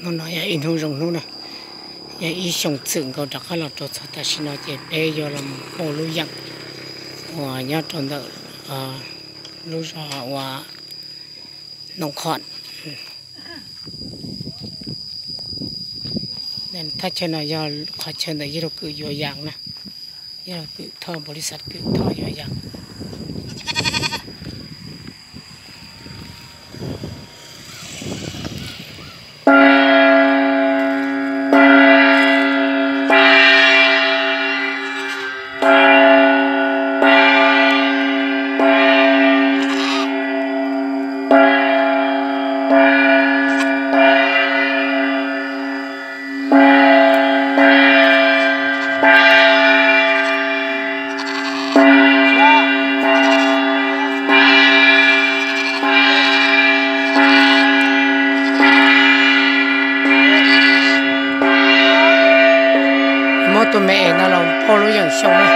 No yog ib hnub zoo hnub na, yog ib xyoo txwm nkaus rov qab los rau txog tam sim no ces peb yuav los mus pauj lub yeem uas nyob rau ntawm lub zos uas Noom Qhom. Thaj chaw no yog qhov chaw ntawm yawg laug Kwm yuav yas na, yawg laug Kwm Thoj, npaum li xav Kwm Thoj yuav yas. Muab tus me es no los pauj lub yeem xyoo na.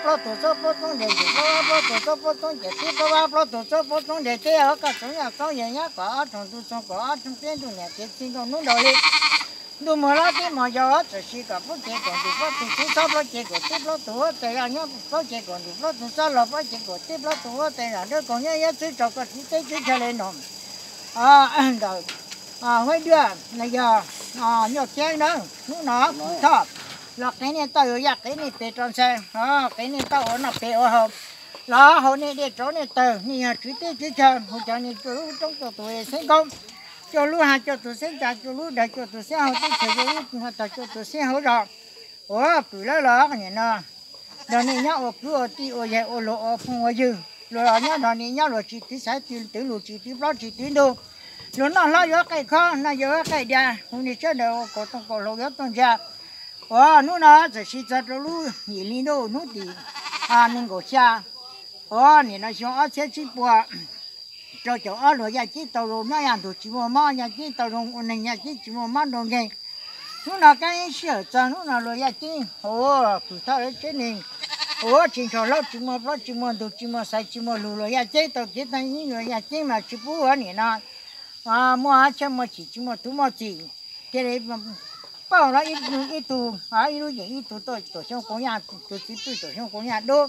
Plaub tus txob plaub txoob nres, plaub tus txob plaub txoob nres, tib plaub tus txob plaub txoob nres, tib plaub tus txob plaub txoob nres, tib ob koj txob yog txob yog nyob kom ob roog ntuj txoog kom ob roog tiab ntuj niam txiv txij nkauj hnub nraug li. Ntuj muag lob tib muag yau txawm sis kom plaub cev kaum ntuj plaub tus txob plaub cev kaum tib plaub tus huab tais yog nyob plaub cev kaum ntuj plaub tus txob los plaub cev kaum tib plaub tus huab tais zam dawb kaus nyob yab txwb rau koj txiv teb txwb chaw li no. Ntawm Huab Duaj no yog Nyuj Ceeb na, hnub no kuv Thoj los qiv nej tau yuav yaj qiv nej pes rau ntxhais, qiv nej tau ua noj pes ua haus, los haus nej dej rauv nej taws, nej yog tswv teb tswv chaw, hu cov nej cua lub roob cua tus xeeb nkauj, cua lub hav cua tus xeeb tsa, cua lub dawg cua tus xeeb hauv teb chaws, cua lub tog cua tus xeeb hauv zos. Ua pwm lawm los nim no nrog nej nyob ua kwv ua tij ua yaig ua luag ua phooj ua ywg, luag nyob nrog nej nyob luag tsis twv xaiv twv lus tsis twv plaub tsis twv ntug, luag noj hlob yuav qaij khob noj yau yuav qaij diav, hu nej sawv daws ua kaum tooj kaum hlau yuav tooj ntsa. Ua hnub no txawm sis txog rau lub yim hli ntuj hnub tim nees nkaum xya, ua nim no xyoo ob txhiab tsib puas rau caum ob, luag yaj ceeb tau zoo nyob yaj ntug tsis muaj mob, yaj ceeb tau zoo ua neeg, yaj ceeb tsis muaj mob nrau nkeeg. Hnub no kaab ib sij hawm txog hnub no luag yaj ceeb ua pwm thoj lawv tsev neeg, ua tsis nrho hlob tsis muaj plaub tsis muaj ntug tsis muaj xaiv tsis muaj lug, luag yaj ceeb tau kev tag ib, luag yaj ceeb mas tsis pub ua nim no muaj choj muaj chim tsis muaj tub muaj txim. Cia li pauj no ib tug ib lub yeem ib tug tuam xyoob koov yaj, tus txiv pwj tuam xyoob koov yaj dub,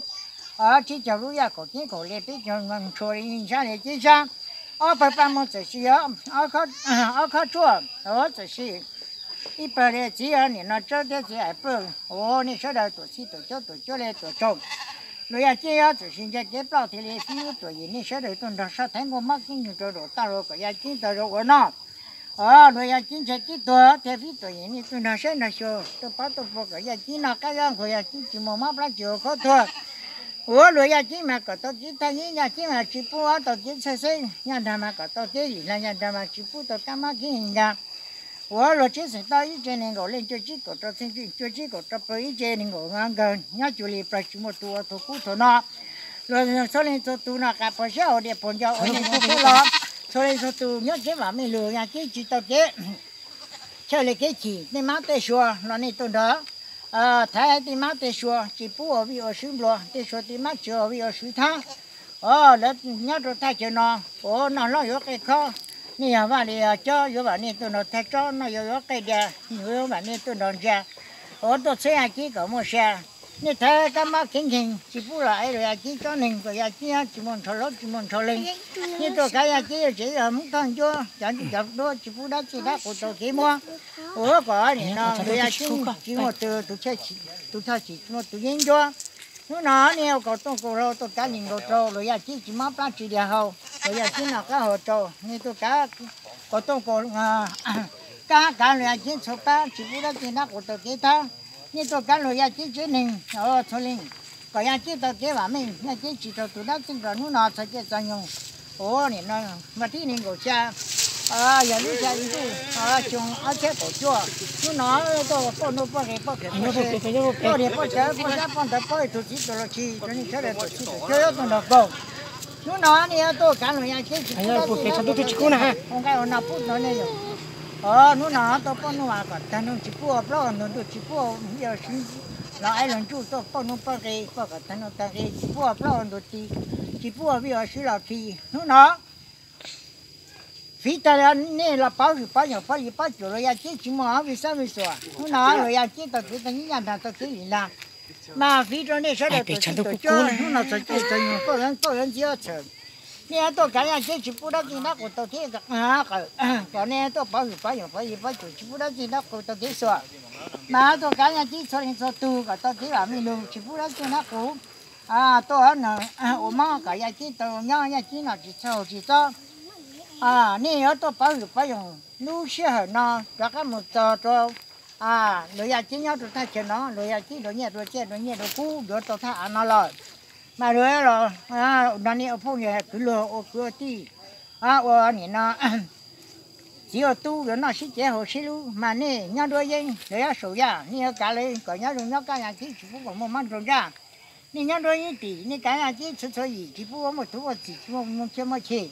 tsib caug lub yaj kaum ceeb kaum li peb caug ntshua li sab li ceeb sab. Ob pawg Paj Moog txawm sis yog ob khob tshuaj, txawm sis ib pawg li txiv yog nim no Tsawb thiab txiv Hais Pawg. Ua nej sawv daws tuam txhij tuam cuab tuam cuab li tuam tsaug. Luag Yaj Ceeb txawm sis ntsa kev ploj thiaj li fib tuam yim nej sawv daws tuaj nrog sab Thaib Nkuaj Mob Keeb Nkeeg rau zaum tag los kom Yaj Ceeb tau zoo ua noj. Luag Yaj Ceeb ntsa kev tuag thiaj fib tuam yim nej tuaj nrog saib nrog xyuas tuaj pab tuaj pua kom Yaj Ceeb noj qab zab nqhuas, Yaj Ceeb tsis muaj mob plab tsis ua khaub thuas. Ua luag Yaj Ceeb mas kom tau kev thaj yeeb, Yaj Ceeb mas tsis pub ob tau kev txhawj xeeb, Yaj Nraug mas kom tau kev lim lag, Yaj Nraug mas tsis pub tau kab mob keeb nkeeg. Ua luag tsheb xeem toj ib tsev nees nkaum leej, cuaj tsib kaum rau txheej tsij, cuaj tsib kaum rau pawg ib tsev nees nkaum nkaug nyob cuag li plaws tsis muaj tus ua tug kub tug no. Luag txhua leej txhua tus no qas puas siab hauv diav puas nco ua neej ua teb los, txhua leej txhua tus nyob kev vam meej lug, Yaj Ceeb tsis tau kev chaw li kev chim, tej mab tej sua los nej tuaj nrog thaiv tej mab tej sua, tsis pub ua vij ua sub nplua, tej sua tej mab tsis ua vij ua sub thab. Lawv nyob rau thaj chaw no, ua noj hlob yuav qej khob, nej yog vaj li yog cob yuav vam nej tuaj nrog thaj tsob, noj yuav yuav qej diav yuav vam nej tuaj nrog ntsia. Ua tuaj txhawb Yaj Ceeb kom muaj sia, nej thaiv kab mob keeb nkeeg tsis pub los ev luag Yaj Ceeb tsob neeg kom Yaj Ceeb tsis muaj nrho hlob tsis muaj nrho leeg. Nej tuaj kav Yaj Ceeb yuav tsev yog Hmoob Thoj Ncuab cov ntuj cov duab tsis pub dab txij dab qus tau kev muab. Ua kom nim no luag Yaj Ceeb tsis muaj tus, tus thaj chim tsis muaj tus yeeb ncuab. Hnub no nej ua kaus tooj kaus hlau tuaj kav li nkaus rau luag Yaj Ceeb tsis mob plab tsis diav hau, luag Yaj Ceeb noj qab haus rau, nej tuaj kav kaus tooj kaus, kav kav luag Yaj Ceeb txhua pab tsis pub dab txij dab qus tau kev thab. Nej tuaj kav luag Yaj Ceeb tsev neeg txhua leej kom Yaj Ceeb tau kev vam meej, Yaj Ceeb tsis raug tus dab txeej rau hnub no txog caij txog nyoog. Ua nim no mas thib nees nkaum xya, yog lub xya ib ntuj xyoo ob txhiab kaum cuaj, hnub no tuaj poj nuj poj qe poj khawm poj se, poj niam poj tsav poj sab poj ntawv poj ib tug txiv tus los tsis rau nej sawv daws tuam txhij tuam cuab tuaj nrog kaug. Hnub no nej yuav tuaj kav luag Yaj Ceeb tsis pub dab txij dab qus tau kev ua nqaij ua no pub rau nej yom. Hnub no tuaj poj nuj vas kom tag nrho tsis pub ua plaub ua ntug ntuj tsis pub ua vij ua sub los ev luag ntsuj tuaj poj nuj poj qe poj kom tag nrho tag nqe tsis pub ua plaub ua ntug ti, tsis pub ua vij ua sub los khi. Hnub no fiv tag nej los pov hwm pov yoom pov li pov cuam luag Yaj Ceeb tsis muaj vij xab vij xuam. Hnub no luag Yaj Ceeb tau kev tau nyiaj Yaj Nraug tau kev lim lag, mas fiv rau nej sawv daws tuam txhij tuam cuab hnub no txog caij txog nyoog poj yuav poj yuav ntxhiab txhawm. Nej yuav tuaj kav Yaj Ceeb tsis pub dab txij dab qus tau kev qawm, kom nej tuaj pov hwm pov yoom pov li pov cuam tsis pub dab txij dab qus tau kev xuam. Mas tuaj kav Yaj Ceeb txhua leej txhua tug kom tau kev vam meej lug tsis pub dab txij dab qus tuaj ua mob kom Yaj Ceeb tau nyob Yaj Ceeb no tsis txhob haus tsis txob. Nej yuav tuaj pov hwm pov yoom lub sij hawm no rov qab mus txog rau luag Yaj Ceeb nyob rau thaj chaw no, luag Yaj Ceeb dua nyiaj dua txiaj dua nyiaj dua kub yuav tau thaj av no lawm. Mas luag los nrog nej ua phooj ywg kwv luag ua kwv ua tij, ua nim no txiv ua tub yuav noj sib cev haus sib hlub, mas nej nyob nruab yeeb lawv nyob saum yaj, nej yuav kav lawv kom nyob zoo nyob kaj Yaj Ceeb tsis pub kom muaj mob nrau ntsaj. Nej nyob nruab yeeb tim nej kav Yaj Ceeb txhua txhua yim tsis pub ua muaj tub muaj txim tsis muaj muaj chiab muaj chim.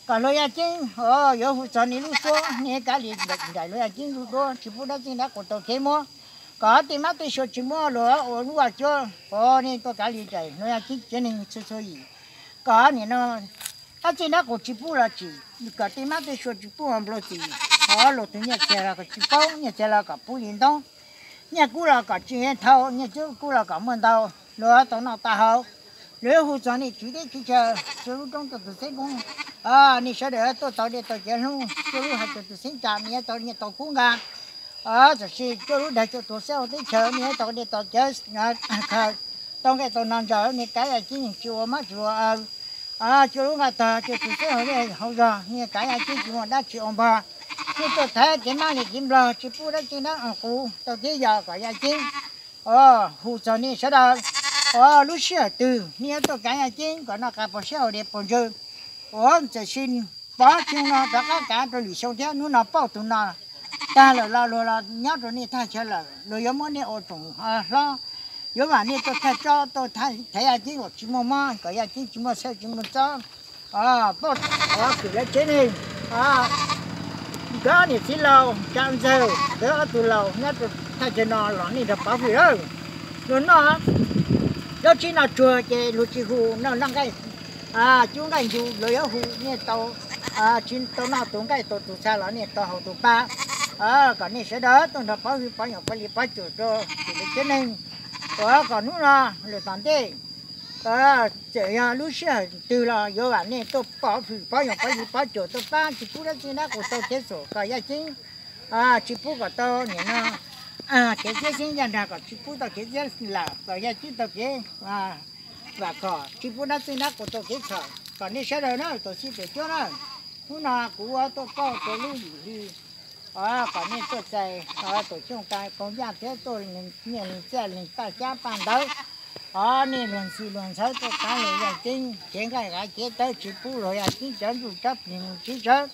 Kom luag Yaj Ceeb yuav hu txog nej lub suab, nej kav li nraim luag Yaj Ceeb lub duab tsis pub dab txij dab qus tau kev muab. Kom tej mab tej sua tsis muab luag ua lub vaj cuab, kom nej tuaj kav li nraim luag Yaj Ceeb tsev neeg txhua txhua yim. Kom nim no dab txij dab qus tsis pub los tsim, kom tej mab tej sua tsis pub ua nplua txim. Kom luag tus nyiaj txiag los kom tsis paub, nyiaj txiag los kom pub li ntoob, nyiaj kub los kom tsis dhau, nyiaj kub los kom muaj ntau, luag tau noj tau haus. Luag yuav hu txog nej tswv teb tswv chaw, cuaj lub roob cuaj tus xeeb koob, nej sawv daws tuaj tau dej tau cawv hlub, cuaj lub hav cuaj tus xeeb tsa, nej yuav tau nyiaj tau kub nqa. Tam sis cuaj lub dag cuaj tus xeeb hauv teb chaws, nej yuav tau dej tau cawv khaws, tau nqaij tau no ntsaws, nej kav Yaj Ceeb tsis ua mob tsis ua aw. Cuaj lub nqaj tog cuaj tus xeeb hauv dej hauv zog, nej kav Yaj Ceeb tsis muaj dab tsi ua npog. Nej tuaj thaiv kev mab li kev nplog tsis pub dab tsi dab qus tau kev yos kom Yaj Ceeb hu txog nej sawv daws lub sij hawm twg nej yuav tuaj kav Yaj Ceeb kom noj qab puas siab haus diav puas ntsws. Ua txawm sis pov xyoo no rov qab kav rau lwm xyoo thiab, hnub no pauj tus no tag lawm los luag los nyob rau nej thaj chaw lawm, luag yuav muab nej ua tsoom hlob, yuav vam nej tuaj thaj tsob tuaj thaiv Yaj Ceeb kom tsis muaj mob, kom Yaj Ceeb tsis muaj xawj tsis muaj txob. Pauj tus kwm lawv tsev neeg, nkawd ob niam txiv laus, Tsav Ntxawg, nkawd ob tug laus nyob rau thaj chaw no los nej nrog pov hwm lawm. Luag noj zaub tsib noj tsuag ces luag tsis hu, noj noj nqaij, cub nqaij ncu luag yuav hu, nej tau, tsis tau noj tus nqaij tau tus txha los nej tau haus tus pa. Kom nej sawv daws tuaj nrog pov hwm pov yoom pov li pov cuam rau kwm lawv tsev neeg, ua kom hnub no lawm tom ntej Txawm yog lub sij hawm twg los yuav vam nej tuaj pov hwm pov yoos pov yig pov cuam tuaj pab tsis pub dab tsi dab qus tau kev txhaum kom yaj ceeb, tsis pub kom tau nim no kev txiab xeeb yaj nrag, kom tsis pub tau kev txiab lawm, kom yaj ceeb tau kev vam khom, tsis pub dab tsi dab qus tau kev txhaum, kom nej sawv daws na, tuam txhij tuam cuab na. Hnub no kuv ua tuaj pauj rau lub yim hli, kom nej tuaj txais tuam cooj ka koos yaj thiab tuaj nyiaj lees txiaj lees paj xyab paj ntawv. Os, nej luag ntxhi luag ntxhawv tuaj kav luag yaj ceeb cev nqaij qav cev tawv, tsis pub luag yaj ceeb cov ntsuj cov plig mus txiv tsawv.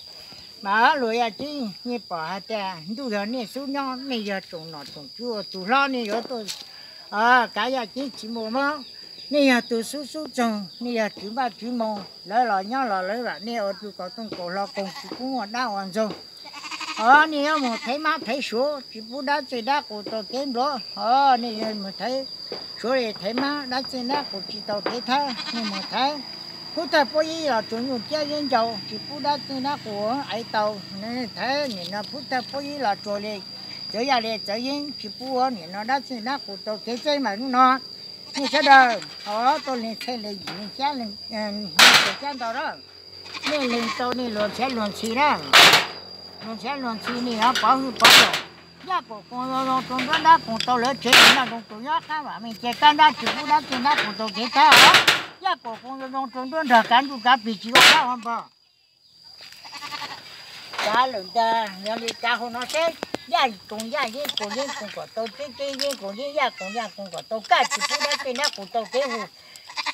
Mas luag yaj ceeb yeej pom hais tias ntuj yog nej xub nyob, nej yog tsoom nom tsoom tswv ua tus hlob, nej yuav tuaj kav yaj ceeb tsis muaj mob. Nej yog tus xub xub txoog, nej yog tswv npaj tswv moo, lawv los nyob los lawv vam nej ua tus kom tooj kaus hlo koos tsis pub muaj dab ua ntxoog. Os, nej yuav mus thev mab thev suav tsis pub dab txij dab qus tau kev nplua. Os, nej yuav mus thev suav li thev mab, dab txij dab qus tsis tau kev thawb. Nej mus thev phub thawj puab yib los tsuas nyuj ciab yeeb ncau tsis pub dab txij dab qus aiv tau. Thev nim no phub thawj puab yib los tsuas li txawv yaj li txawv yeeb tsis pub ua nim no dab txij dab qus tau kev txeb mas hnub no nej sawv daws os tuaj lees txhej lees yim lees xyab lees xyab ntau na. Nej lees tau nej luag nrhiav luag ntxhi na. Luag nrhiav luag ntxhi nej yuav pov hwj pov yam. Yaj kaum koos zoo zoo rau nruab nrab koos tau lawv tsev, noj zoo tus nyob qab vam meej cia kab nrab tsis pub dab txij dab qus tau kev thawb os. Yaj kaum koos zoo zoo rau nruab nrag kav ntsuj kav plig tsis ua dab ua npog. Kav lawm ntag, yog li kav hauv no seb, yaj koos yaj, yeeb koos yeeb koos kom tau tseeb tseeb, yeeb koos yeeb, yaj koos yaj koos kom tau kaj, tsis pub dab txij dab qus tau kev hu.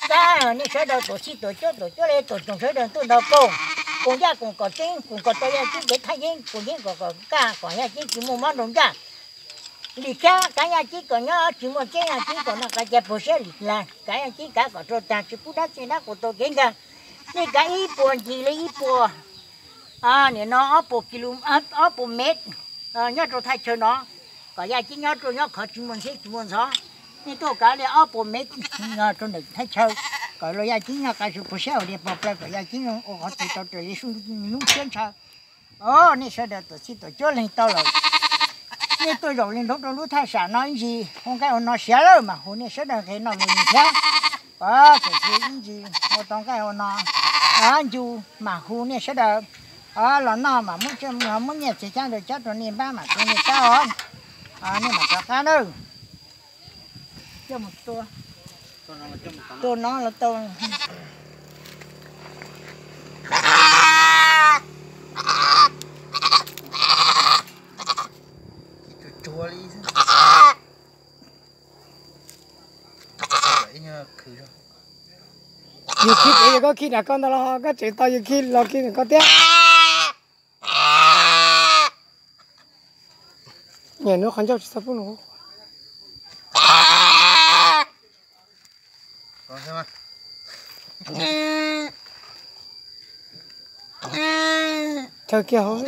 Kab nej sawv daws tuam txhij tuam cuab tuam cuab li tuam tsoom sawv daws tuaj nrog koos, koos yaj koos kom tseeb, koos kom tau yaj ceeb kev thaj yeeb, koos yeeb kom kom kaj kom yaj ceeb tsis muaj mob nroo ncaj. Lim kiab kav yaj ceeb kom nyob tsis muaj tseeb, yaj ceeb kom noj qab cia puag siab lim laj, kav yaj ceeb kav kom rau tag tsis pub dab txij dab qus tau kev nkaag. Nej kav ib puas ncig li ib puas, nim no ob puas kis lus, ob puas mev nyob rau thaj chaw no, kom yaj ceeb nyob rau nyob khov tsis muaj ntxhiab tsis muaj ntxhov. Nej tuaj kav li ob puas mev rau ntawm thaj chaw, kom luag yaj ceeb nyob qab tsis puag siab hauv diav pog plaws kom yaj ceeb ua qhov twg tau raws li hnub siab ntshaw. Os, nej sawv daws tuam txhij tuam cuab lees tau lawm. Nej tuaj zaum li nrov rau lub thaj sam no ib ntsis ua nqaij ua no siav lawm mas hu nej sawv daws nqe noj mus thiab. Tuam txhij ib ntsis ua tau nqaij ua no, ncu mas hu nej sawv daws los noj mas muab nyiaj txiag xyab ntawv cob rau nej npab mas rau nej tab os. Nej mam rov qab nawb. Tuaj no los tau. Yus khib es yog koj khib nram koj ntag los koj tseem tau yus khib los khib nram koj thiab. Niam hnub qhov ncauj tsis txhob pub nws. Chaw kiag hauv.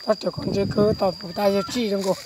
Tab cov koj ntse kawg tau puv tas yog tsij zoo nkaus.